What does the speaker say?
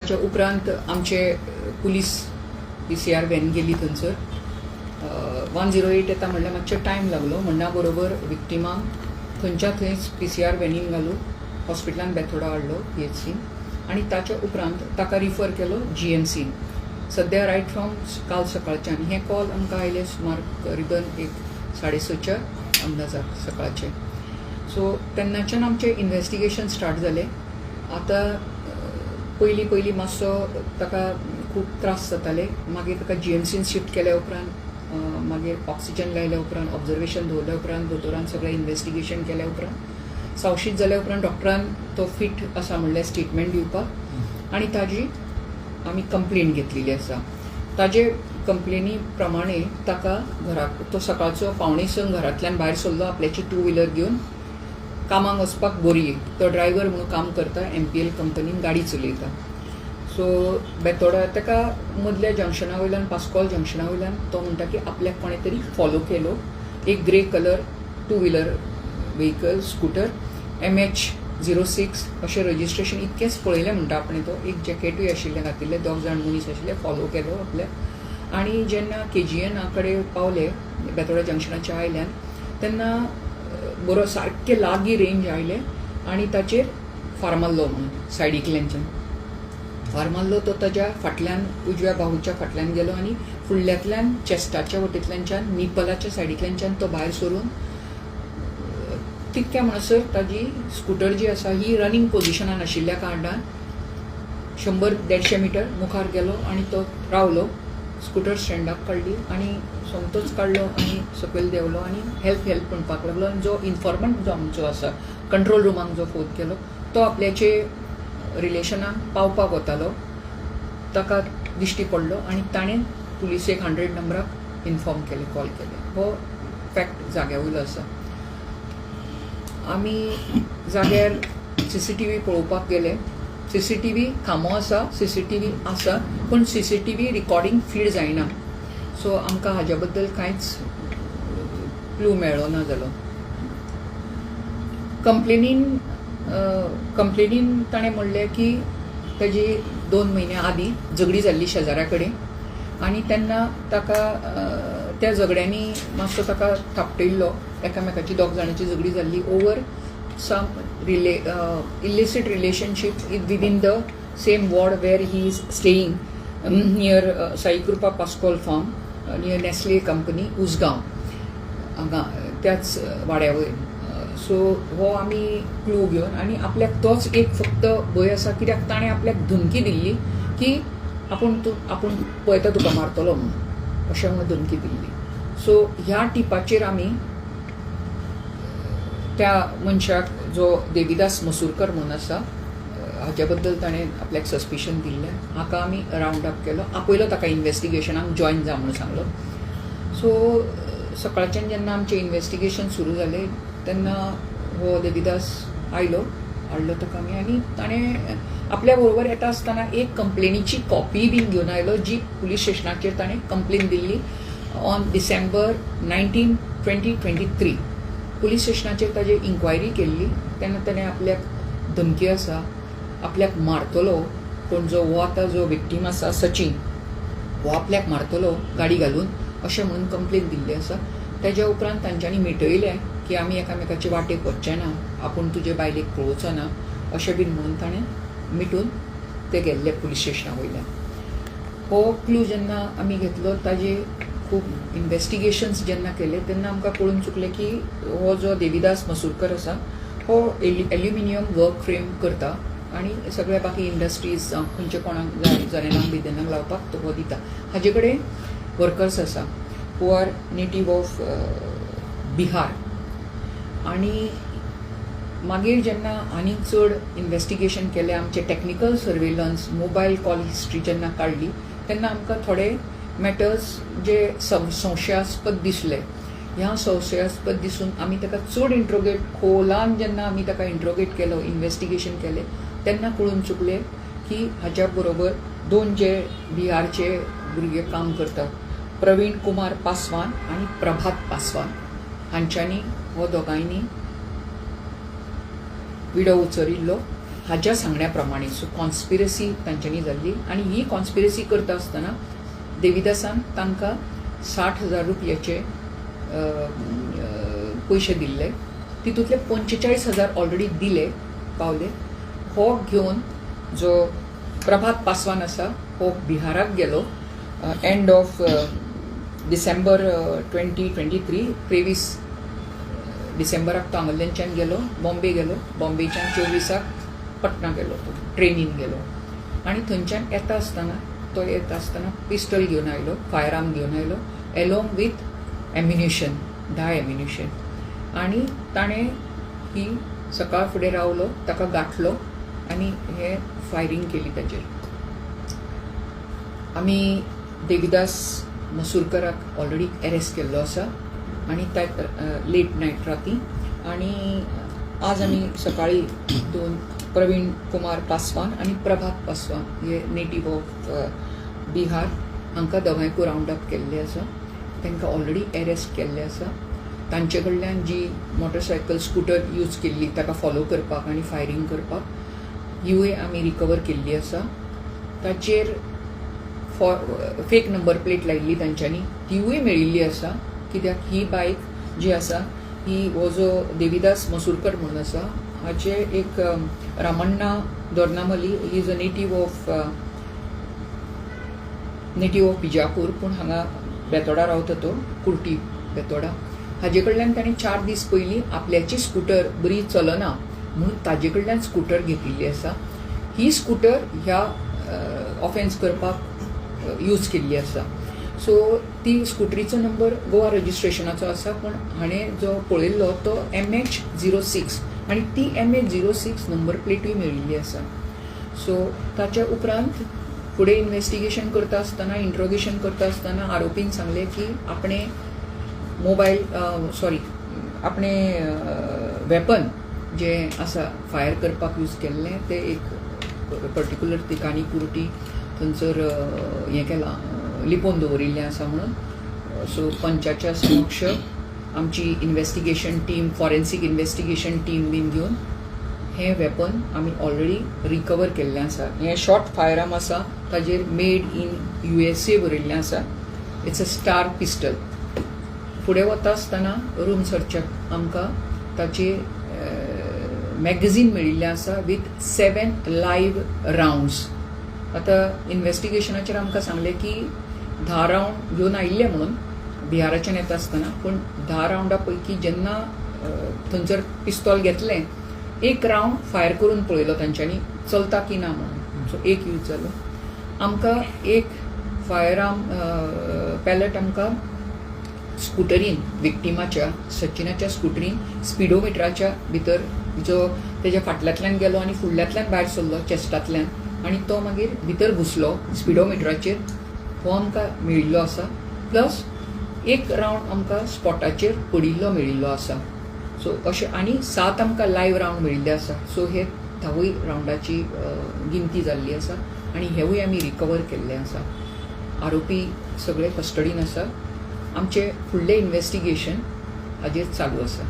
ताच्या उपरांत आमचे पुलीस पीसीआर व्हॅन गेली थंयसर. 108 येता म्हणल्यार मातशें टायम लागलो. म्हणना बरोबर विक्टिमाक थंयच्या थंयच पीसीआर व्हॅनीन घालून हॉस्पिटलान बेथोडा हाडलो, पीएचसीन, आनी ताच्या उपरांत ताका रिफर केलो जीएमसीन. सद्या रायट फ्रॉम काल सकाळच्यान हें कॉल आमकां आयलें, सुमार करिबन एक 6:30च्या अंदाजाक सकाळचें. सो तेन्नाच्यान आमचें इन्वेस्टिगेशन स्टार्ट जालें. आतां पयलीं पयलीं मातसो ताका खूब त्रास जाताले. मागीर ताका जीएमसीन शिफ्ट केल्या उपरांत, मागीर ऑक्सिजन लायल्या उपरांत, ऑब्जर्वेशन दवरल्या उपरांत, दोतोरान सगळें इन्वेस्टिगेशन केल्या उपरांत, सावशीत जाल्या उपरांत डॉक्टरान तो फिट आसा म्हणल्यार स्टेटमेंट दिवपाक आनी ताजी आमी कंप्लेन घेतलेली आसा. ताजे कंप्लेनी प्रमाणे ताका घराक तो सकाळचो 5:45 घरांतल्यान भायर सरलो आपल्याची टू व्हिलर घेवन कामाक वचपाक बोरये. तो ड्रायव्हर म्हणून काम करता, एमपीएल कंपनीन गाडी चलयता. सो बेतोडा ताका मदल्या जंक्शना वयल्यान, पास्कॉल जंक्शना वयल्यान तो म्हणटा की आपल्याक कोणें तरी फॉलो केलो. एक grey colour two wheeler vehicle, scooter, MH 06 अशें रजिस्ट्रेशन, इतकेंच पळयलें म्हणटा आपणें. तो एक जॅकेटूय आशिल्लें घातिल्लें. दोग जाण मनीस आशिल्ले, फॉलो केलो आपल्याक आनी जेन्ना केजीएना कडेन पावले, बेतोडा जंक्शनाच्या आयल्यान, तेन्ना बरो सारकें लागीं रेंज आयले आनी ताचेर फार मारलो म्हणून. सायडींतल्यानच्यान फार मारलो तो ताज्या फाटल्यान, उजव्या बाहूच्या फाटल्यान गेलो आनी फुडल्यांतल्यान चेस्टाच्या वटेंतल्यानच्यान, निपलाच्या सायडींतल्यानच्यान तो भायर सरून तितक्या म्हणसर ताजी स्कुटर जी आसा ही रनींग पोजिशनान आशिल्ल्या कारणान 100-150 मिटर मुखार गेलो आनी तो रावलो. स्कुटर स्टँडाक काडली आनी सोमतोच काडलो आनी सकयल देंवलो आनी "हेल्प, हेल्प" म्हणपाक लागलो. आनी जो इन्फॉर्मंट जो आमचो आसा, कंट्रोल रुमाक जो फोन केलो, तो आपल्याचे रिलेशनाक पावपाक वतालो, ताका दिश्टी पडलो आनी ताणें पुलिसेक 100 नंबराक इन्फॉर्म केलें, कॉल केलें. हो फॅक्ट जाग्या वयलो आसा. आमी जाग्यार सीसीटीव्ही पळोवपाक गेले. सीसीटीव्ही खांबो आसा, सीसीटीव्ही आसा, पूण सीसीटीव्ही रिकॉर्डिंग फीड जायना. सो आमकां हाज्या बद्दल कांयच क्लू मेळ्ळो ना जालो. कंप्लेनीन ताणें म्हणलें की ताजी 2 म्हयन्या आदीं झगडी जाल्ली शेजाऱ्या कडेन आनी तेन्ना ताका त्या झगड्यांनी मातसो ताका थापटिल्लो. एकामेकाची दोग जाणांची झगडी जाल्ली over some illicit relationship within the same ward where he is staying, near Saikrupa Pascoal Farm, near Nestle company, Usgao, हांगा त्याच वाड्या वयर. सो हो आमी क्लू घेवन आनी आपल्याक तोच एक फक्त भंय आसा, कित्याक ताणें आपल्याक धमकी दिल्ली की आपूण तूं आपूण पळयता तुका मारतलो म्हणून, अशें म्हणून धमकी दिल्ली. सो ह्या टिपाचेर आमी त्या मनशाक, जो देविदास मसूरकर म्हणून आसा, हाज्या बद्दल ताणें आपल्याक सस्पिशन दिल्लें, हाका आमी रावंड अप केलो, आपयलो ताका, इन्वेस्टिगेशनाक जॉयन जा म्हणून सांगलो. सो सकाळच्यान जेन्ना आमचें इन्वेस्टिगेशन सुरू जालें, तेन्ना हो देविदास आयलो. हाडलो ताका आमी आनी ताणें आपल्या बरोबर येता आसतना एक कंप्लेनीची कॉपी बीन घेवन आयलो, जी पुलीस स्टेशनाचेर ताणें complain Delhi on December 19, 2023. Police स्टेशनाचेर ताजी इन्क्वायरी केल्ली तेन्ना ताणें आपल्याक धमकी आसा, आपल्याक मारतलो कोण, जो हो आतां जो विक्टीम आसा सचीन, हो आपल्याक मारतलो गाडी घालून, अशें म्हणून कंप्लेन दिल्ली आसा. तेज्या उपरांत तांच्यांनी मिटयलें की आमी एकामेकाचे वाटेक वचचे ना, आपूण तुजे बायलेक पळोवचो ना, अशें बीन म्हणून ताणें मिटून ते गेल्ले पुलीस स्टेशना वयल्यान. हो क्लू जेन्ना आमी घेतलो, ताजे खूब इन्वेस्टिगेशन्स जेन्ना केले, तेन्ना आमकां कळून चुकलें की हो जो देविदास मसूरकर आसा, हो एल्युमिनियम वर्क फ्रेम करता आनी सगळ्या बाकी इंडस्ट्रीज जावं खंयच्या कोणाक जाय, जनेलांक बिदेनांक लावपाक तो हो दिता. हाजे कडेन वर्कर्स आसा who are native of Bihar. आनी मागीर जेन्ना आनीक चड इन्वेस्टिगेशन केलें, आमचे technical surveillance, mobile call history जेन्ना काडली, तेन्ना आमकां थोडे मॅटर्स जे संशयास्पद दिसले. ह्या संशयास्पद दिसून आमी ताका चड इंट्रोगेट, खोलान जेन्ना आमी ताका इंट्रोगेट केलो, इन्वेस्टिगेशन केलें, तेन्ना कळून चुकलें की हाज्या बरोबर दोन जे बिहारचे भुरगे काम करतात, प्रवीण कुमार पासवान आनी प्रभात पासवान, हांच्यांनी हो दोगांयनी विडो उचरिल्लो. हाज्या सांगण्या प्रमाणे. सो कॉन्स्पिरसी तांच्यांनी जाल्ली आनी ही कॉन्स्पिरसी करता आसतना देविदासान तांकां 60,000 रुपयाचे पयशे दिल्ले. तितूंतले 45,000 ऑलरेडी दिले पावले. हो घेवन जो प्रभात पासवान आसा हो बिहाराक गेलो एंड ऑफ डिसेंबर 2023. 23 डिसेंबराक तो हांगासरल्यान गेलो, बॉम्बे गेलो. बॉम्बेच्यान 24आक पटना गेलो, तो ट्रेनीन गेलो आनी थंयच्यान येता आसतना तो येता आसतना पिस्टल घेवन आयलो, फायर आर्म घेवन आयलो एलोंग विथ एम्युनिशन, 10 एम्युनिशन. आनी ताणें ही सकाळ फुडें रावलो, ताका गांठलो आनी हे फायरींग केली ताचेर. आमी देविदास मसूरकराक ऑलरेडी अरेस्ट केल्लो आसा आनी त्या लेट नायट राती. आनी आज आमी सकाळी दोन प्रवीण कुमार पासवान आनी प्रभात पासवान हे नेटीव ऑफ बिहार हांकां दोगांयकूय रावंड अप केल्ले आसा. तांकां ऑलरेडी अरेस्ट केल्ले आसा. तांचे कडल्यान जी मोटरसायकल स्कुटर यूज केल्ली ताका फॉलो करपाक आनी फायरींग करपाक हिवूय आमी रिकवर केल्ली आसा. ताचेर फेक नंबर प्लेट लायिल्ली तांच्यांनी, तिवूय मेळिल्ली आसा. कित्याक ही बायक जी आसा ही हो जो देविदास मसूरकर म्हणून आसा हाचे एक Ramanna Dornamali is a native of Bijapur, पूण हांगा बेतोडा रावता तो, कुर्टी बेतोडा. हाजे कडल्यान ताणें 4 दीस पयलीं आपल्याची स्कुटर बरी चलना म्हणून ताजे कडल्यान स्कुटर घेतिल्ली आसा. ही स्कुटर ह्या ऑफेन्स करपाक यूज केल्ली आसा. सो ती स्कुटरीचो नंबर गोवा रजिस्ट्रेशनाचो आसा, पूण हाणें जो पळयल्लो तो MH 06 आनी ती MH 06 number प्लेटूय मेळिल्ली आसा. सो ताच्या उपरांत फुडें इन्वेस्टिगेशन करता आसतना, इंट्रोगेशन करता आसतना आरोपीन सांगलें की आपणें मोबायल सॉरी आपणें वेपन जें आसा फायर करपाक यूज केल्लें तें एक पर्टिक्युलर ठिकाणी कुर्टी थंयसर हें केलां, लिपोवन दवरिल्लें आसा म्हणून. सो पंचाच्या समक्ष आमची investigation team, forensic investigation team बीन घेवन हें वेपन आमी ऑलरेडी रिकवर केल्लें आसा. हें शॉर्ट फायर आर्म आसा, ताजेर मेड इन USA बरयल्लें आसा. It's a star pistol. फुडें वता आसतना रूम सर्चाक आमकां ताचे मॅगझीन मेळिल्लें आसा विथ 7 लायव्ह रावंड्स. आतां इन्वेस्टिगेशनाचेर आमकां सांगलें की 10 रावंड घेवन आयिल्ले म्हणून बिहाराच्यान येता आसतना, पूण 10 रावंडा पैकी जेन्ना थंयसर पिस्तॉल घेतलें, एक रावंड फायर करून पळयलो तांच्यांनी चलता की ना म्हणून. सो एक यूज जालो. आमकां एक फायर आर्म पॅलट आमकां स्कुटरीन, विक्टिमाच्या सचिनाच्या स्कुटरीन स्पिडोमिटराच्या भितर जो तेज्या फाटल्यांतल्यान गेलो आनी फुडल्यांतल्यान भायर सरलो चेस्टांतल्यान आनी तो मागीर भितर घुसलो स्पिडोमिटराचेर, हो आमकां मेळिल्लो आसा. प्लस एक रावंड आमकां स्पॉटाचेर पडिल्लो मेळिल्लो आसा. सो अशें आनी 7 आमकां लायव्ह रावंड मेळिल्ले आसा. सो हे 10वूय रावंडाची गिनती जाल्ली आसा आनी हेवूय आमी रिकवर केल्ले आसा. आरोपी सगळे कस्टडीन आसा. आमचे फुडलें इन्वेस्टिगेशन हाजेर चालू आसा.